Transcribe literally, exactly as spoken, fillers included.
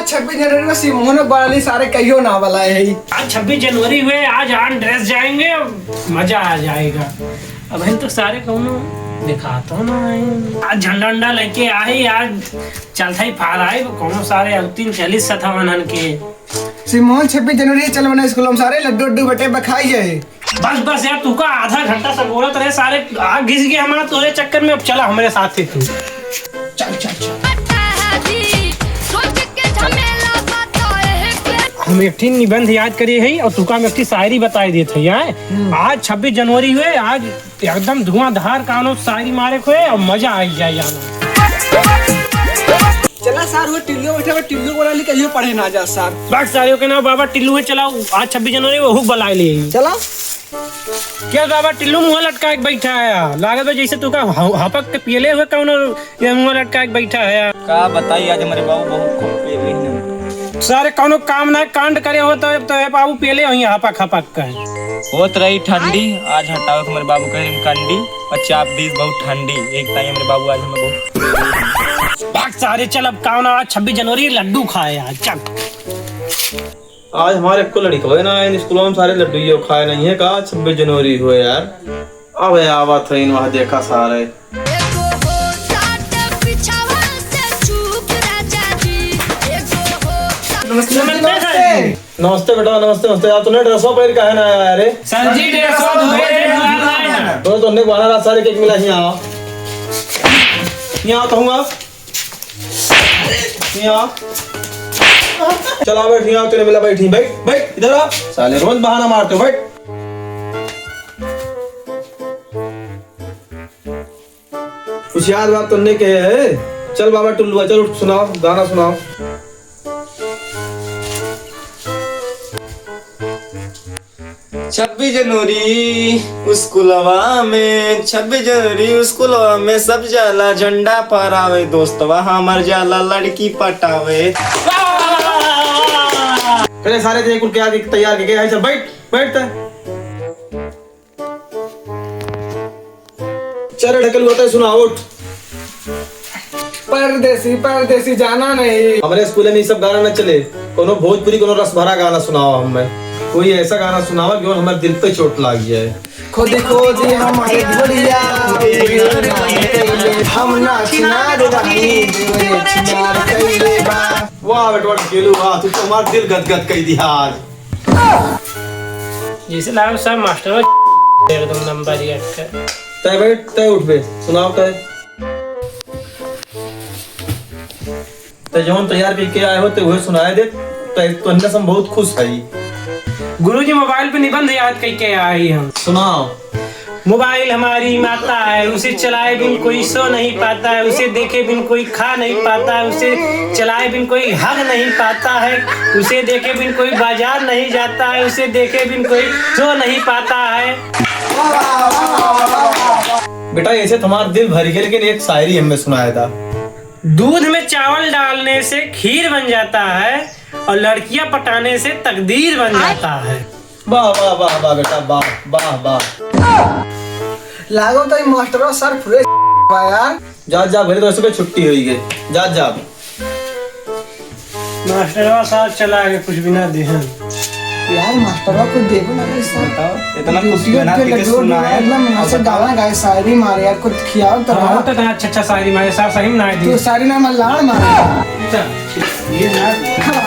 छब्बीस जनवरी में सिमोहन बाली सारे कहियो ना वाला है। आज छब्बीस जनवरी हुए, आज on dress जाएंगे, मजा आ जाएगा। अब हम तो सारे कौनो दिखाता ना है। आज झंडा उंडा लेके आए, आज चलता ही फार आए, कौनो सारे अब तीन चालीस सथावन के। सिमोहन छब्बीस जनवरी चल बना स्कूल में सारे लड्डू उड्डू बटे बखाई जाए। बस, बस यार, तू का आधा घंटा से बोलत रहे, सारे आग घिस गए हमारा तोरे चक्कर में। अब चला हमरे साथ ही तू। चल, चल, चल। हम एक ठिन निबंध याद करे हई और तू का हम एक ठिन शायरी बताई देत हई, आए? हम्म। आज छब्बीस जनवरी हुए, आज एकदम धुआंधार कानो शायरी मारे को है और मजा आई जाए जाना। चला सार, वो टिल्लू बैठा बा, टिल्लू बोला ली, कहियो पढ़े ना जा सार। बात सारियों के नाम बाबा टिल्लू है, चलाओ, आज छब्बीस जनवरी वो हुक बुलाए ले। चला। क्या बाबा टिल्लू मुंह लटका के बैठा है? लागत बा जैसे तू का ह-, हपक के पियले हुए कौनो ये मुंह लटका के बैठा है। का बताई, आज हमारे बाबू बहुत खूब पियले हैं। सारे कौनो काम ना कांड करे हो तो, तो ये बाबू पियले हुई हपक हपक का। होत रही ठंडी, आज हटाओ हमारे बाबू कहे कंडी। अच्छा, आप बीस बहुत ठंडी, एक ताई हमरे बाबू आज हमें बहुत भाग सारे, चल अब काओ ना, आज छब्बीस जनवरी, लड्डू खाए आज, चल। आज हमारे को लड़िका है ना, इन स्कूलों में सारे लड्डू यो खाए नहीं है का, छब्बीस जनवरी हुए यार। अबे आवत है इन वहाँ देखा सारे। नमस्ते, नमस्ते। नमस्ते बेटा, नमस्ते, नमस्ते। यार, तूने ड्रेसवा पहन काहे ना आया रे? सर जी, ड्रेसवा धोए थे, धोए थे ना। तो तुमने बारह रात सारे केक मिला, यहाँ आओ। यहाँ आओ, कहूँगा। यहाँ आओ। चला बैठ, यहाँ आओ, तेरे मिला बैठी। बैठ, बैठ, इधर आ। साले रोज बहाना मारते हो, बैठ। कुछ याद बात तो नहीं कहे है। चल बाबा टुल्लुआ, चल उठ, सुनाओ, गाना सुनाओ। छब्बीस जनवरी स्कूलवा में, छब्बीस जनवरी स्कूलवा में सब जाला झंडा फहरावे, दोस्तवा हमर जाला लड़की पटावे। अरे सारे थे कुल क्या तैयार के गए हैं, चल बैठ, बैठ तय। चल रे ढकल हुआ तय सुना, उठ। परदेसी, परदेसी जाना नहीं। हमरे स्कूल में ई सब गाना न चले। कोनो भोजपुरी, कोनो रस भरा गाना सुनावा हमें। कोई ऐसा गाना सुनावा कि हमारे दिल पे चोट लाग जाए। खोदी खोदी हमारे ढोलिया, हम ना छिनार रही, छिनार कइले बा। वाह बेटवा ढकेलू, वाह, तू तो हमार दिल गदगद कई दिया आज। जैसे लागो सब मास्टर एकदम नंबर एक का। तय बैठ, तय उठ बे, सुनाओ तय। तय जौन तैयार करके आए हो, तय उहे सुनाए दे। तय तो अन्य से हम बहुत खुश है। गुरुजी मोबाइल पे निबंध याद करके आए हम। सुनाओ। मोबाइल हमारी माता है, उसे चलाए बिन कोई सो नहीं पाता है, उसे देखे बिन कोई खा नहीं पाता है, उसे चलाए बिन कोई हग नहीं पाता है, उसे देखे बिन कोई बाजार नहीं जाता है, उसे देखे बिन कोई सो नहीं पाता है। बेटा, ऐसे तुम्हारा दिल भर गया, लेकिन एक शायरी हमें सुनाया था। दूध में चावल डालने से खीर बन जाता है और लड़कियां पटाने से तकदीर बन जाता है। वाह, वाह, वाह, वाह बेटा, वाह, वाह, वाह। लागो तो ई मास्टरवा सर फुरे बा यार। जा, जा, भले तो सुबह छुट्टी होई गई। जा, जा। मास्टरवा साहब चला गए, कुछ भी ना देहन। यार, मास्टरवा कुछ देबो ना करे साहब। बताओ, इतना कुछ ड्यूटी बिना पे के लड्डू सुनाए। मतलब, यहाँ से गाना गाए, शायरी मारे यार, कुछ खियाओ तो हाँ, रहा। तो इतना अच्छा, अच्छा शायरी मारे साहब, सही में ना दी। तू शायरी ना, मैं लाड़ मारे। अच्छा, ये ना।